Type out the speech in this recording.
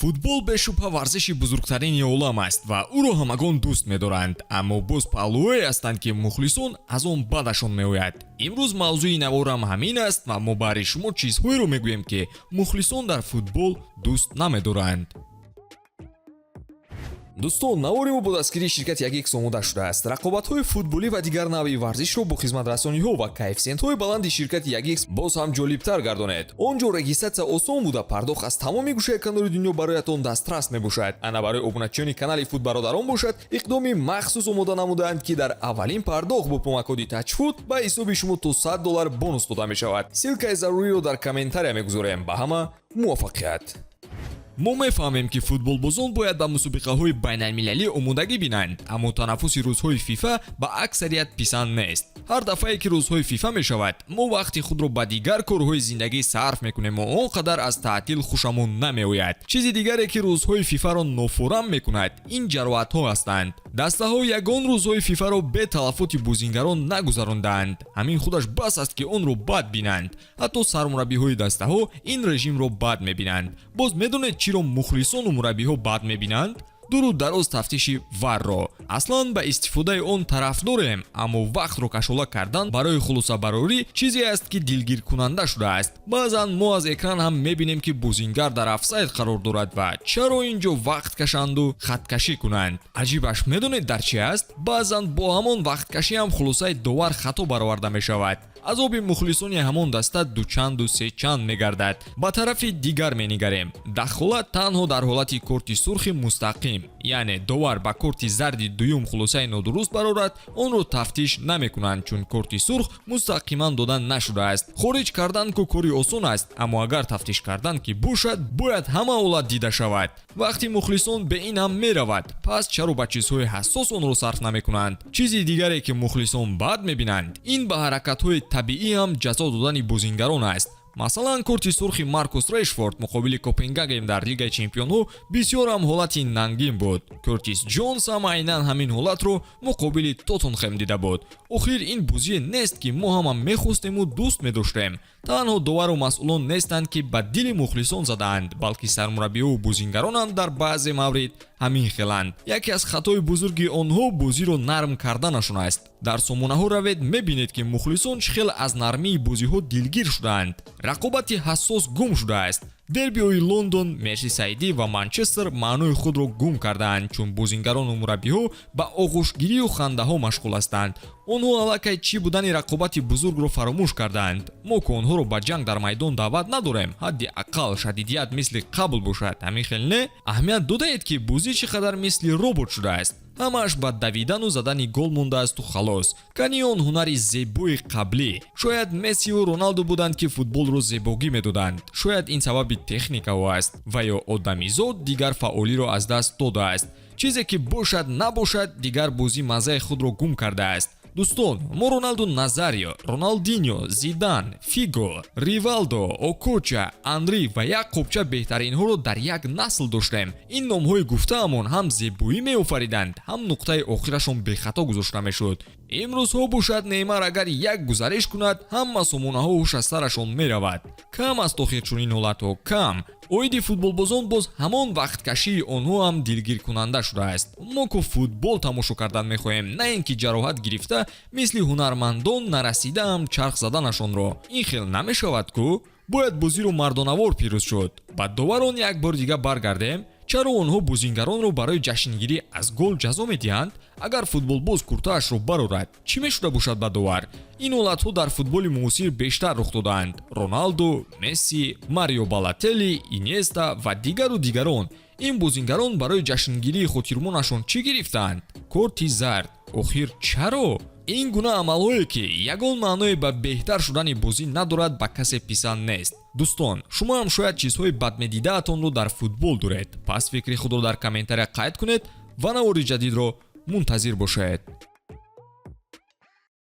Футбол бешубҳа варзиши бузургтарини олам аст ва ӯро ҳамагон дӯст медоранд, аммо боз паҳлӯҳое ҳастанд, ки мухлисон аз он бадашон меояд. Имрӯз мавзӯи наворам ҳамин аст ва мо баҳри шумо чизҳоеро мегӯем, ки мухлисон дар футбол дӯст намедоранд. Дӯстон, навори мо бо дастгирии ширкати Ягикс омода шудааст. Рақобатҳои футболӣ ва дигар навъи варзишро бо хизматрасониҳо ва коэффисиентҳои баланди ширкати Ягикс боз ҳам ҷолибтар гардонед. Он ҷо регистрация осон буда, пардохт аз тамоми гӯшаи канори дунё бароятон дастрас мебошад. Ана барои обуначиёни канали Футбародарон бошад, иқдоми махсус омода намудаанд, ки дар аввалин пардохт бо промокоди Тачфут ба ҳисоби шумо то 100 доллар бонус дода мешавад. Ссылкаи заруриро дар комментария мегузорем. Ба ҳама муваффақият! Мо мефаҳмем, ки футболбозон бояд ба мусобиқаҳои байналмилалӣ омодагӣ бинанд, аммо танаффуси рӯзҳои ФИФА ба аксарият писанд нест. Ҳар дафъае ки рӯзҳои ФИФА мешавад, мо вақти худро ба дигар корҳои зиндагӣ сарф мекунему он қадар аз таътил хушамон намеояд. Чизи дигаре, ки рӯзҳои ФИФАро нофорам мекунад, ин ҷароҳатҳо ҳастанд. Дастаҳо ягон рӯзҳои ФИФАро бе талафоти бозингарон нагузарондаанд. Ҳамин худаш бас аст, ки онро бад бинанд. Ҳатто сармураббиҳои дастаҳо ин режимро бад мебинанд. Боз медонед, чиро мухлисону мураббиҳо бад мебинанд? Дуру дароз тафтиши ВАРро. Аслан ба истифодаи он тарафдорем, аммо вақтро кашола кардан барои хулосабарорӣ чизе аст, ки дилгиркунанда шудааст. Баъзан мо аз экран ҳам мебинем, ки бозингар дар офсайд қарор дорад ва чаро ин ҷо вақт кашанду хаткашӣ кунанд? Аҷибаш медонед дар чи аст? Баъзан бо ҳамон вақткашӣ ҳам хулосаи довар хато бароварда мешавад. Азоби мухлисони ҳамон даста дучанду сечанд мегардад. Ба тарафи дигар менигарем: дахолат танҳо дар ҳолати корти сурхи мустақим, яъне довар ба корти зарди дуюм хулосаи нодуруст барорад, онро тафтиш намекунанд, чун корти сурх мустақиман дода нашудааст. Хориҷ кардан ку кори осон аст, аммо агар тафтиш кардан ки бошад, бояд ҳама ҳолат дида шавад. Вақти мухлисон бе ин ҳам меравад, пас чаро ба чизҳои ҳассос онро сарф намекунанд? Чизи дигаре, ки мухлисон бад мебинанд, ин ба ҳаракатҳои табиӣ ҳам ҷазо додани бозингарон аст. Масалан, корти сурхи Маркус Решфорд муқобили Копенгаген дар Лигаи чемпионҳо бисёр ҳам ҳолати нангин буд. Куртис Ҷонс ҳам айнан ҳамин ҳолатро муқобили Тоттенхем дида буд. Охир ин бозие нест, ки мо ҳама мехостему дӯст медоштем. Танҳо довару масъулон нестанд, ки ба дили мухлисон задаанд, балки сармураббиҳову бозингаронам дар баъзе маврид ҳамин хеланд. Яке аз хатои бузурги онҳо бозиро нарм карданашон аст. Дар сомонаҳо равед, мебинед, ки мухлисон чӣ хел аз нармии бозиҳо дилгир шудаанд. Рақобати ҳассос гум шудааст. Дербиҳои Лондон, Мерсисайдӣ ва Манчестер маънои худро гум кардаанд, чун бозингарону мураббиҳо ба оғӯшгирию хандаҳо машғул ҳастанд. Онҳо аллакай чӣ будани рақобати бузургро фаромӯш кардаанд. Мо ку онҳоро ба ҷанг дар майдон даъват надорем. Ҳадди ақал шадидият мисли қабл бошад, ҳамин хел не? Аҳамият додаед, ки бозӣ чӣ қадар мисли робот шудааст? Ҳамааш ба давидану задани гол мондаасту халос. Кани он ҳунари зебои қаблӣ? Шояд Мессиву Роналду буданд, ки футболро зебогӣ медоданд. Шояд ин сабаби техникао аст ва ё одамизод дигар фаъолиро аз даст додааст. Чизе ки бошад набошад, дигар бозӣ маззаи худро гум кардааст. Дӯстон, мо Роналду Назарио, Роналдиньо, Зидан, Фиго, Ривалдо, Окоча, Анри ва як қопча беҳтаринҳоро дар як насл доштем. Ин номҳои гуфтаамон ҳам зебоӣ меофариданд, ҳам нуқтаи охирашон бехато гузошта мешуд. Имрӯзҳо бошад, Неймар агар як гузариш кунад, ҳама сомонаҳо ҳуш аз сарашон меравад. Кам аст охир чунин ҳолатҳо, кам. Оиди футболбозон боз ҳамон вақткашии онҳо ҳам дилгиркунанда шудааст. Мо ку футбол тамошо кардан мехоҳем, на ин ки ҷароҳат гирифта, мисли ҳунармандон нарасидаам чарх заданашонро. Ин хел намешавад ку. Бояд бозиро мардонавор пирӯз шуд. Ба доварон як бори дига баргардем. Чаро онҳо бозингаронро барои ҷашнгирӣ аз гол ҷазо медиҳанд? Агар футболбоз куртаашро барорад, чӣ мешуда бошад ба довар? Ин ҳолатҳо дар футболи муосир бештар рух додаанд: Роналду, Месси, Марио Балотелли, Иньеста ва дигару дигарон. Ин бозингарон барои ҷашнгирии хотирмонашон чӣ гирифтаанд? Корти зард. Охир чаро ин гуна амалҳое, ки ягон маъное ба беҳтар шудани бозӣ надорад, ба касе писанд нест? Дӯстон, шумо ҳам шояд чизҳои бадмедидаатонро дар футбол доред. Пас фикри худро дар комментария қайд кунед ва навори ҷадидро мунтазир бошед.